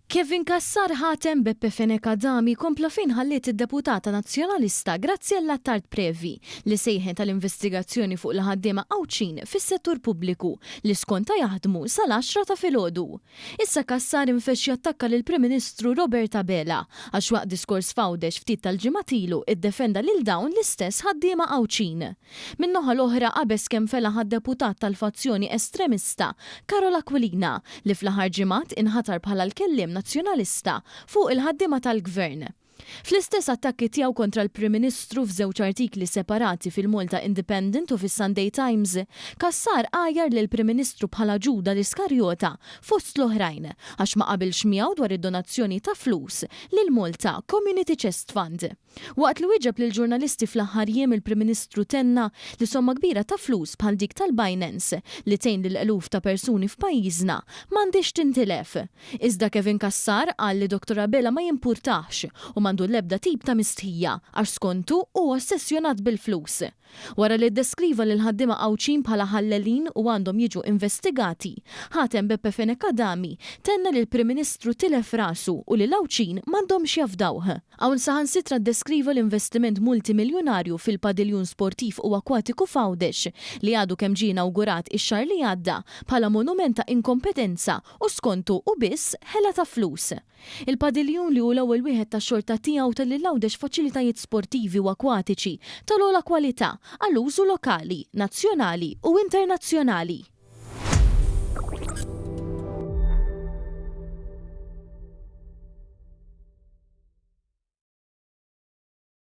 Kevin Cassar ħatem Beppe Fenech Adami kompla fejn ħalliet id-deputata Nazzjonalista Graziella Attard Previ li sejħet għal investigazzjoni fuq l-ħaddiema Għawdxin fis-settur pubbliku li skontha jaħdmu sal-għaxra ta' filgħodu. Issa Cassar infexx jattakka lill-Prim Ministru Robert Abela għax waqt diskors f'Għawdex ftit tal-ġimgħat ilu ddefenda lil dawn l-istess ħaddiema Għawdxin. Min-naħa l-oħra qabeż kemm felaħ għad-deputat tal-fazzjoni estremista Karol Aquilina li fl-aħħar ġimgħat inħatar bħala l-kelliem Nazzjonalista fuq il-ħaddiema tal-Gvern. Fl-istess attakki tiegħu kontra l-Prim Ministru f'żewġ artikli separati fil-Malta Independent u fis-Sunday Times, Cassar għajjar lill-Prim Ministru bħala Ġuda l-Iskarjota fost l-oħrajn għax ma qabilx miegħu dwar id-donazzjoni ta' flus lill-Malta Community Chest Fund. Waqt li wieġeb lill-ġurnalisti fl-aħħar jiem il-Prim Ministru tenna li somma kbira ta' flus bħal dik tal-Binance li tgħin lil eluf ta' persuni f'pajjiżna m'għandhiex tintilef. Iżda Kevin Cassar qal li Dottor Abela ma jimpurtahx u m'għandu l-ebda tip ta' mistħija għax skontu hu ossessjonat bil-flus. Wara li ddeskriva lill-ħaddiema Għawdxin bħala ħallelin u għandhom jiġu investigati, Ħatem Beppe Fenech Adami tenna li l-Prim Ministru tilef rasu u li l-Għawdxin m'għandhomx jafdawh. Hawn saħansitra ddeskriva l-investiment multimiljunarju fil-padiljun sportiv u akkwatiku f'Għawdex li għadu kemm ġie inawgurat ix-xahar li għadda bħala monument ta' inkompetenza u skontu hu biss ħela ta' flus. Il-padiljun li hu l-ewwel wieħed tax-xorta tiegħu ta lil Għawdex faċilitajiet sportivi u akkwatiċi tal-ogħla kwalità għall-użu lokali, nazzjonali u internazzjonali.